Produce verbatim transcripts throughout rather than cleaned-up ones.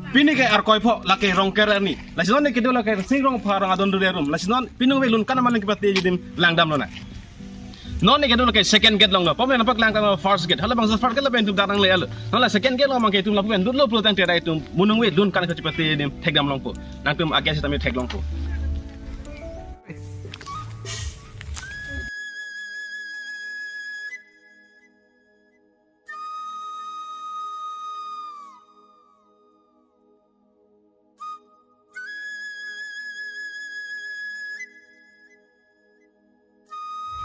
Pini ke Arkoi pho, lake Rongker arni. Lasi non ne kedo lake Singrongphar arong adon dure arum. Lasi non pini ke Lunkan Amaling kepatiji adim langdam lonang. Non ne kedo lake second gate along lo. Pom ne nangpaklangtang first gate. Halabangso first gate lapen itum dak nangle-etlo. Non la second gate along abangke itum lapu pen dutlo pulo tangte dak itum monung ave Lunkan kachepatiji adim thekdam longpo. Nangtum a-gate sitame theklongpo.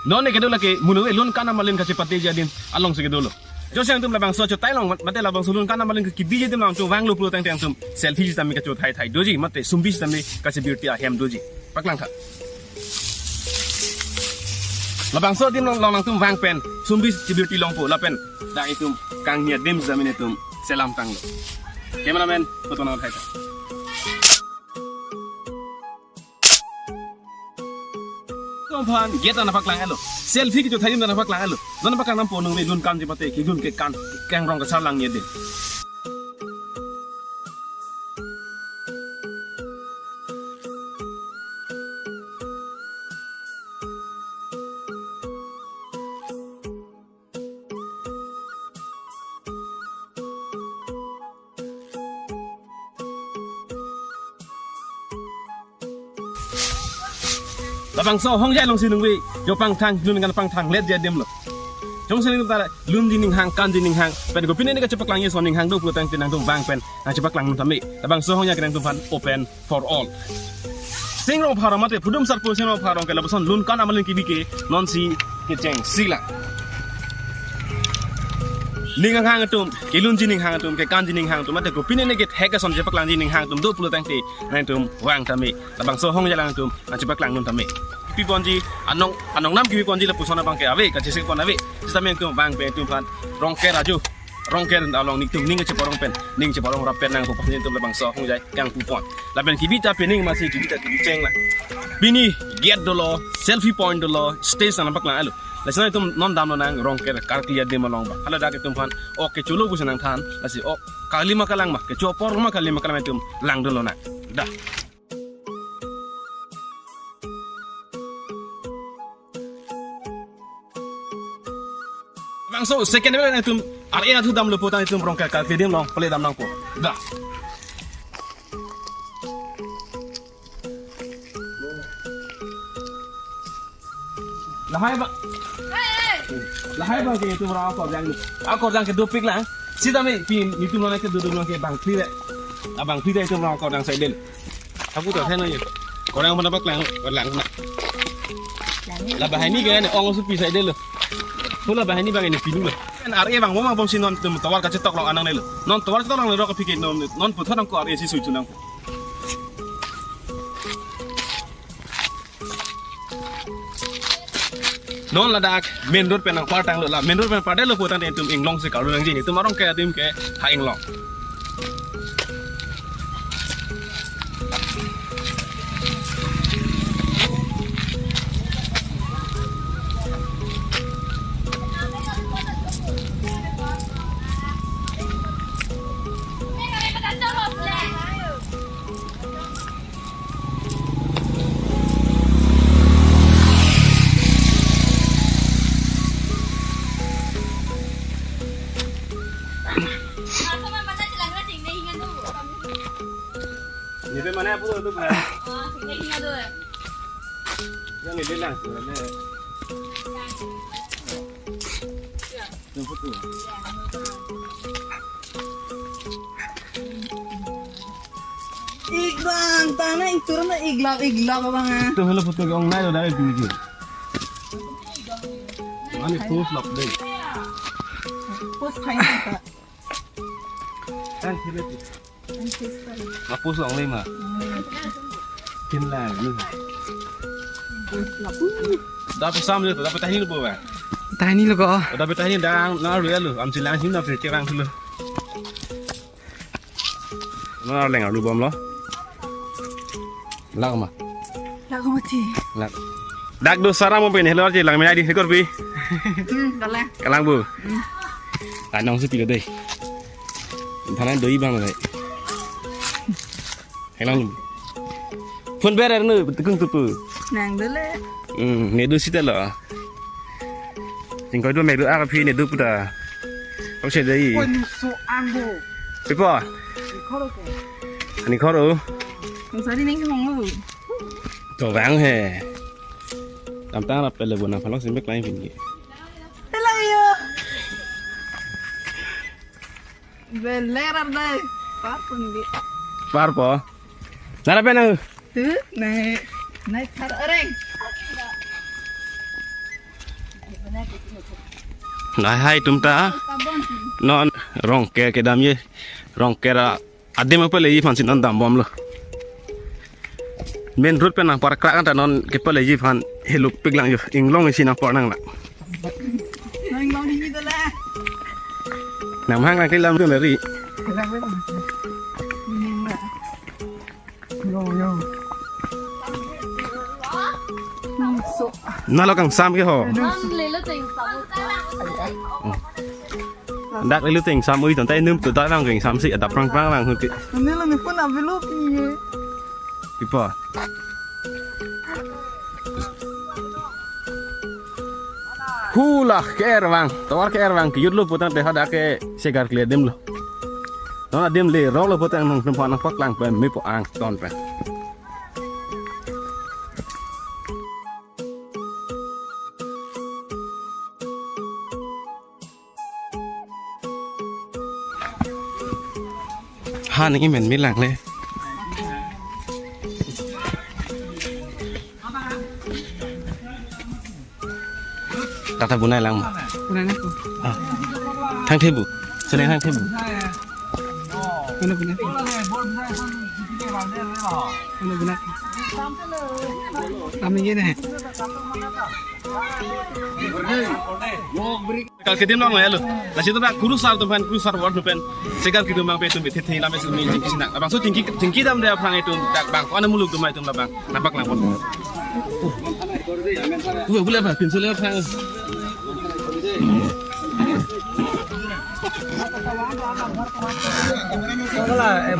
Non ne kedo lake monung ave Lunkan Amaling kachepatiji adim alongsi kedolo. Jongsi nangtum labangso achotai along mate labangso Lunkan Amaling kebiji adim along nangtum vanglo pulo tangte nangtum selfie sitame kachothai thai doji mate sumbi sitame kachebirti ahem doji. Paklangtha. Labangso adim along, along nangtum vang pen sumbi chebirti longpo lapen dak itum kangni adim sitame nelitum selam tanglo. Cameraman, photo nangthaitha. Nangtumphan gate nangpaklang-etlo. Selfie kechothai adim nangpaklang-etlo. Non nangpaklangnangpo nung ave Lunkan chepate kelun kekan, kangrong kasarlang adim. Labangso ahongjai alongsi nung ave jo pangthang, lun kan pangthangletji adim lo. Jongsi nangtum ta lunji ninghang, kanji ninghang, pen kopine ne kachepaklangji ason ninghang do pulo tangte nangtum vang pen nangchepaklang non tame. Labangso ahongjai ke nangtumphan open for all. Singrongphar arong mate Pudum Sarpo Singrongphar arong ke lapuson Lunkan Amaling kebi ke nonsi kechengsi lang. Ning hanghang atum, kelunji ninghang atum, kekanji ninghang atum, mate kopine ne kethek ason chepaklangji ninghang atum do pulo tangte nangtum vang tame. Labangso ahongjai along nangtum nangchepaklang non tame. Kepiponji, anong, anong nam kepiponji lapuson abangke ave, kachesik pon ave. Sitame nangtum vang pen nangtumphan Rongker ajo, Rongker along nelitum ning cheparong pen, ning cheparong rap pen nangpo pen nelitum labangso ahongjai kangpupon. Lapen kebi ta pining masi kebi ta kebi cheng la. Pini gate dolo, selfie point dolo, stage nangpaklang-etlo. Lasi nangtum non dam lonang Rongker karkli adim along ba. Hala dak itumphan ok kecholo pusi nangthan, lasi ok kali ma kalang ma, kecho apor ma kali ma kalang itum langdun lonang. Dah. Labangso second ave nangtum ar-e athu damlo putang itum Rongker karkli adim along pele dam nangpo. Dah. Lahai ba. Lahai abangke itum ra akorjang. Akorjang ke dopik lang. Sitame pini itum nang ke dodun nang ke bangphli le. Abangphli le itum ra akorjang saidelo. Aku tak saya nanya. Korjang mana paklang, paklang na. La banghini ke ne ong supi saidelo. Hula banghini bang ini pinulo. Kan ar-e bang bom bom si non itum tovar kachetok long anang nelo. Non tovar chetok longle rok aphi ke non, non puthot nangko ar-e si sui chunang. Non ladak main road pen nangpartanglo, la main road pen pardetlo putangte itum inglong si karlu nangji, itum arong ke adim ke ha inglong. Ini pe mana apa tuh, Pak? Yang ini lang, sebenarnya. Yang foto. Iglap, tana itur na iglap, iglap abang ah. Itu hello foto ke ong nai lo dari tinggi. Mane post lap dei. Post khai na ka. Kan sila tu. Kan sila. Ma post long lima. Kin la ni. Post lap. Dapat sam le, dapat tahini lo ba. Tahini lo ko. Dapat tahini dang na ru ya lo. Am silang sini na pe kerang dulu. Non arleng arlu bomlo. Lak ma. Lak ma ti. Lak. Dak do sara mo pen hello arje lang menai di rekor pi. Hmm, dale. Kalang bu. Hmm. Anong si pilo dei. Thanan doi bang dei. Helang. Phone berer nu, betukung tupu. Nang dole. Hmm, ne do sita lo. Singkoi do me do ak aphi ne do puta. Kok se dei. Oi, nuso angbo. Pipo? Ni khoro ke? Ni khoro. Nusari ning hong lo. To bang he. Tam tang rap pele bona phalok simek lain pin ke. Hello yo. Belerar dai. Par pun di. Par po. Nara pe nang. Tu, nai, nai thar areng. Nai hai tum ta. Non rong ke kedam ye. Rong ke ra adim apa le aphan si non dambomlo. Main road pen nang parkrak anta non kepaleji aphan heluk pik lang yo, inglong isi nang por nang la. Nang long ini tu la. Nang hang nang kelam tu nari. Ini la. Yo, yo. Hmm, so. Nalo kangsam ke ho. Aduh. Am lelo teng sam. Dak lelo teng sam ui tontai num tu ta lang teng sam si ada prang prang lang hut ke. Ini lo ni pun avilup ni ye. Pipo. Hula ke-er vang, tovar ke-er vang, kejut lo putang te hadak ke segar kle adim lo. Non adim le rong lo putang nang sempa nang paklang pen mepo angton pen. Ha, nang imen milang le. Tata bunai lang. Bunai nangko. Ah. Thang thebu. Seneng thang thebu. Mana bunai? Mana bunai? Kami gini. Segar kedim lang ya lo. Lasi tu dak kurusar atum aphan, kurusar ward atum pen segar kedim abang pen itum bithe the lam itum chingki sinak. Labangso chingki, chingki dam de aphrang itum dak bang ko-an amuluk atum itum labang nangpaklangpon. Ue bule ba pinso le aphrang.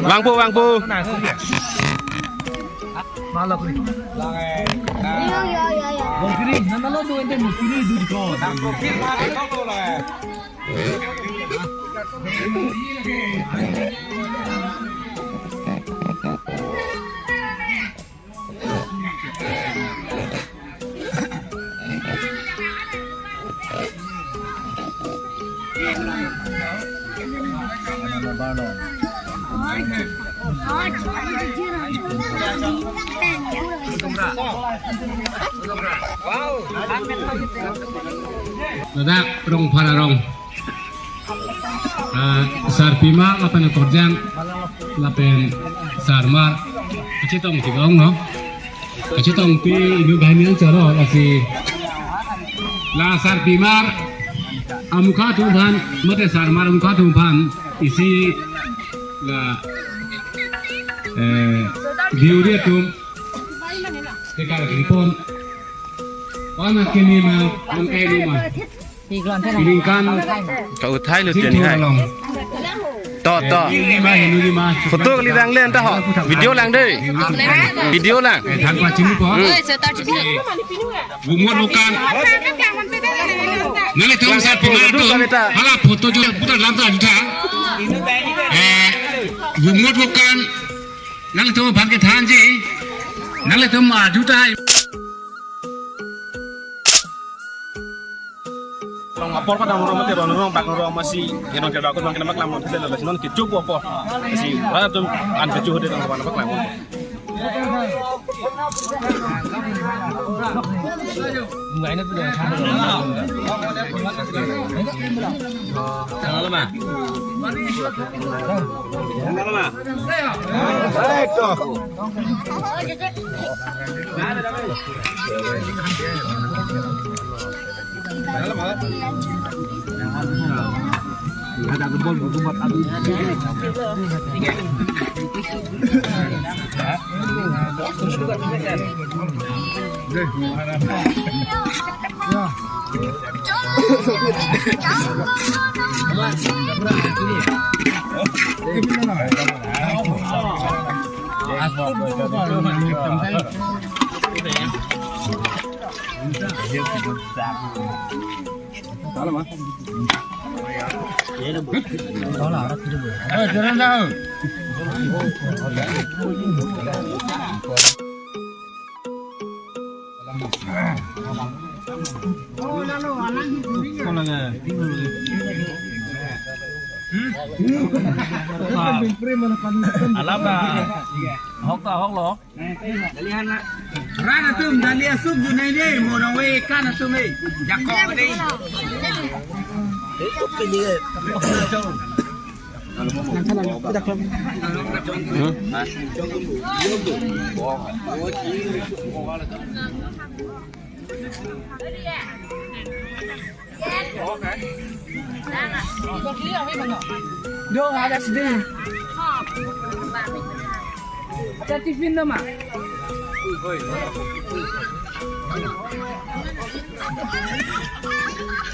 Vangpo, vangpo. Malok ni. Yo, yo, yo, yo. Bongkiri, nana lo do ente mukiri du ko. Ladak rong phara rong. Ah, sarpimar lapen akorjang lapen sarmar kachetong thek ong no. Kachetong pi inut banghini nangchoro lasi la sarpimar amukha atum aphan mate sarmar amukha atum aphan isi la, eh, diuri atum tekar ripon. Panak kini ma, angkai ni ma. Iningkan ka uthai lo sing tian hai. Thalong. To, to. Ini ma, ini ma. Photo kali lang le anta ho. Video lang dei. Video lang. Eh, than pa chini po. Hmm. Vumut bukan. Nangtum sarpimar atum. Hala photo jo putar lam ta juta. Eh, vumut bukan. Nangtum aphan kethanji. Nangtum ma juta. Rong apor kadam rong mate rong rong bak rong masi, ya rong kira akun bang kena maklam mon tele lasi non kecho po apor. Masi, wala tum an kecho hode rong bang maklam. Ngai na tu dah. Halo ma. Halo ma. Ada gembol buku buat aduh. Alam na. Hok ta hok lo. Rat atum dali asuk junai de, mo nang we kan atum eh. Jakong de. Dong, ada sedih. Ada tiffin dong, Ma?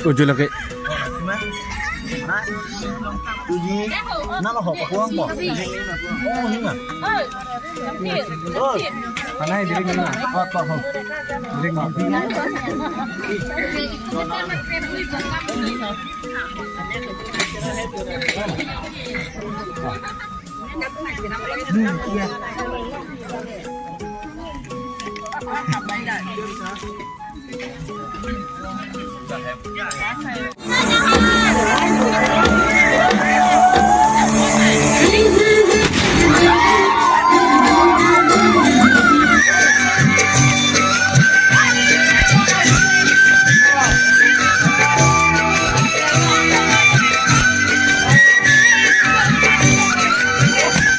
Ujul lagi. Tuji, nalo ho, pakuang po. Oh, ini na. Oi. Oi. Anai, diri mana? Hot, hot, hot. Diri mana?